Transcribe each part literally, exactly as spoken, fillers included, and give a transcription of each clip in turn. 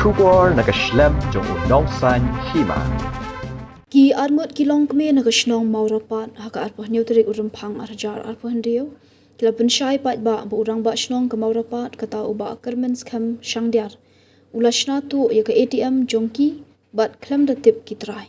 Khubor na ka shlem jong u nongsaiñ hima. Ki arngut ki longkmie na ka shnong Mawrapat ha ka arphew hynñiew tarik u Rymphang ar hajar arphew hynriew ki la pynshai paidbah ba u rangbah shnong ka Mawrapat kata u Bah Kyrmen Skhem Shangdiar u la shna tuh ïa ka A T M jong ki bad khlem da tip ki trai.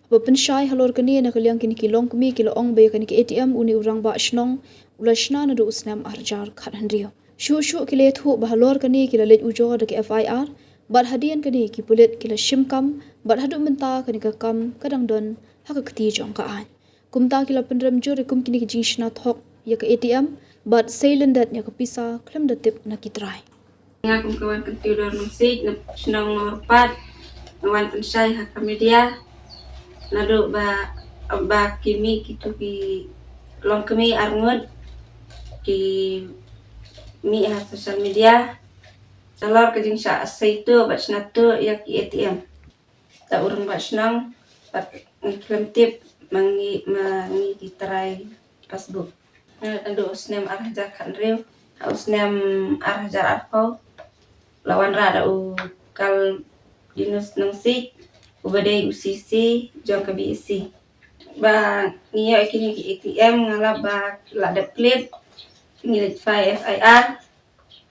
Haba pynshai halor kane na ka liang kine ki longkmie ki la ong ba ïa kane ka A T M une u rangbah shnong u la shna naduh u snem ar hajar khathynriew. Shuh shuh ki la ïathuh ba halor kane ki la leit ujor da ka F I R bad hadien kane ki pulit ki la shim kam bad haduh mynta kane ka kam ka dang don ha ka kti jong ka aiñ. Kumta ki la pynrem jur ïa kum kine ki jingshna thok ïa ka A T M bad sei lyndet ïa ka pisa khlem da tip na ki trai. Nga kum ka Wankyntiew Dornungsih na shnong Mawrapat, nga wan pynshai ha ka media naduh ba, ba ki mih kitu ki longkmie arngut ki mih ha social media halor ka jingshah sei tuh bad shna tuh ïa ki A T M. Ta u rangbah shnong bad ngi khlem tip ma ngi, ma ngi ki trai passbook. Naduh u snem ar hajar khathynriew ha u snem ar hajar arphew la wanrah da u Kal Yunus Nongsiej uba dei u C C jong ka B S C. Ba ngi ïoh ïa kine ki A T M nga lap ba la dep klet, ngi leit file F I R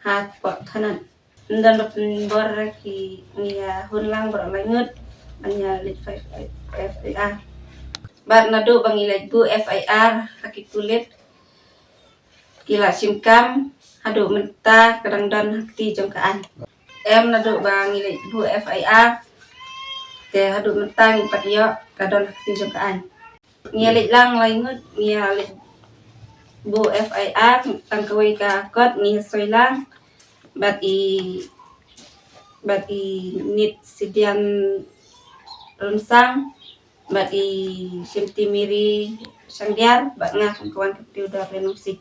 ha pok thanat. Ym don ba pynbor ki, ngi ïa hun lang baroh lai ngut ban ïa leit file F I R. Bad naduh ba ngi leit buh F I R ha ki pulit ki la shim kam, haduh mynta ka dang don ha kti jong ka aiñ. Em, naduh ba ngi leit buh F I R te haduh mynta ngi pat ïoh ka don ha kti jong ka aiñ. Ngi ïa leit lang lai ngut, ngi ïa leit buh F I R tang kawei ka kot ngi ïa soi lang bad i, bad i Nit Sidian Ronsang bad i Shimti Miri Shangdiar bad nga kum ka Wankyntiew Dornungsih.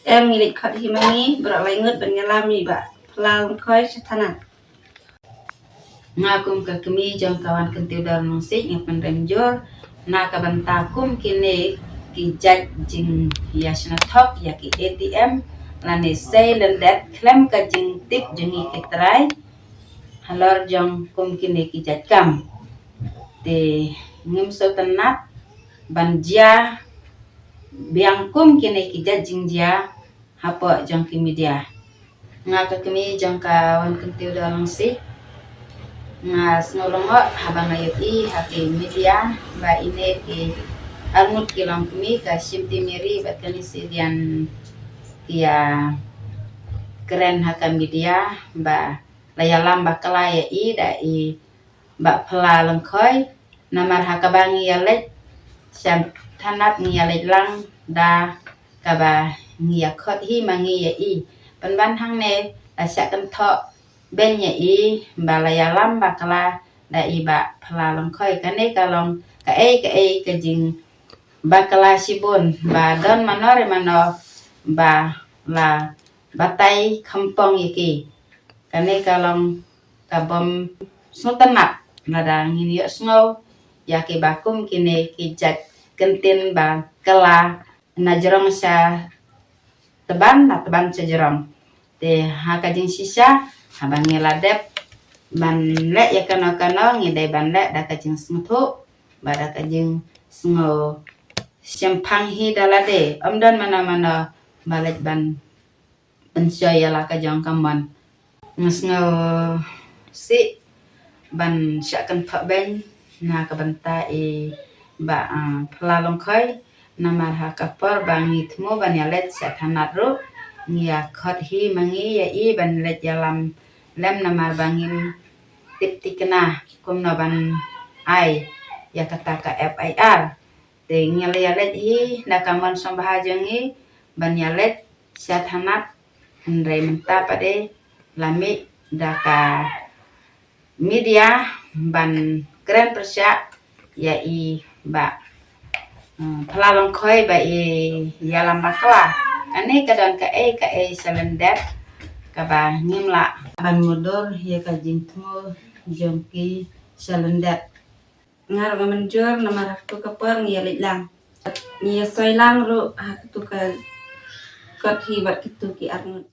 Em, ngi leit khot hi ma ngi baroh lai ngut ban ïalam ïa i Bah Phylla Lyngkhoi sha thanat. Nga kum ka kmie jong ka Wankyntiew Dornungsih nga pynrem jur na ka bynta kum kine ki jait jingïashna thok ïa ki A T M lane sei lyndet khlem ka jingtip jong ngi ki trai halor jong kum kine ki jait kam. Te ngim sngewtynnat ban jia biang kum kine ki jait jingjia hapoh jong ki media. Nga ka kmie jong ka Wankyntiew Dornungsih nga sngew lyngngoh haba nga ïohi ha ki media ba ine ki arngut ki longkmie ka Shimti Miri bad ka Nit Sidian ki ïa kren ha ka media ba la ïalam bakla ïa i da i Bah Phylla Lyngkhoi. Namar ha kaba ngi ïa leit sha thanat ngi ïa leit lang da kaba ngi ïa khot hi ma ngi ïa i. Pynban hangne la shah kynthoh beiñ ïa i ba la ïalam bakla da i Bah Phylla Lyngkhoi. Kane ka long kaei kaei ka jingbakla shibun ba don mano re mano ba la batai khamtam ïa ki. Kane ka long ka bym sngewtynnat lada ngin ïohsngew ïa kiba kum kine ki jait kyntien bakla na jrong sha tban, na tban sha jrong. Te ha ka jingshisha haba ngi la dep ban leh ïa kano kano ngi dei ban leh da ka jingsngewthuh bad da ka jingsngewshemphang hi da lade. Ym don mano mano ba leit ban pynshoi ïa la ka jong ka mon. Nga sngewsih ban shah kynthoh beiñ na ka bynta i Bah, ah, Phylla Lyngkhoi. Namar ha ka por ba ngi thmu ban ïa leit sha thanat ruh ngi ïa khot hi ma ngi ïa i ban leit ïalam lem namar ba ngim tip thikna kumno ban ai ïa kata ka F I R. Te ngi la ïa leit hi da ka mon sngewbha jong ngi ban ïa leit sha thanat, hynrei mynta pat de la mih da ka media ban kren pyrshah ïa i Bah, hmm, Phylla Lyngkhoi ba i ïalam bakla. Kane ka don kaei kaei sha lyndet kaba ngim lah ban mudui ïa ka jingthmu jong ki sha lyndet. Nga ruh nga mynjur namar ha katu ka por ngi ïa leit lang. Ngi ïa soi lang ruh ha katu ka kot hi bad kitu ki arngut.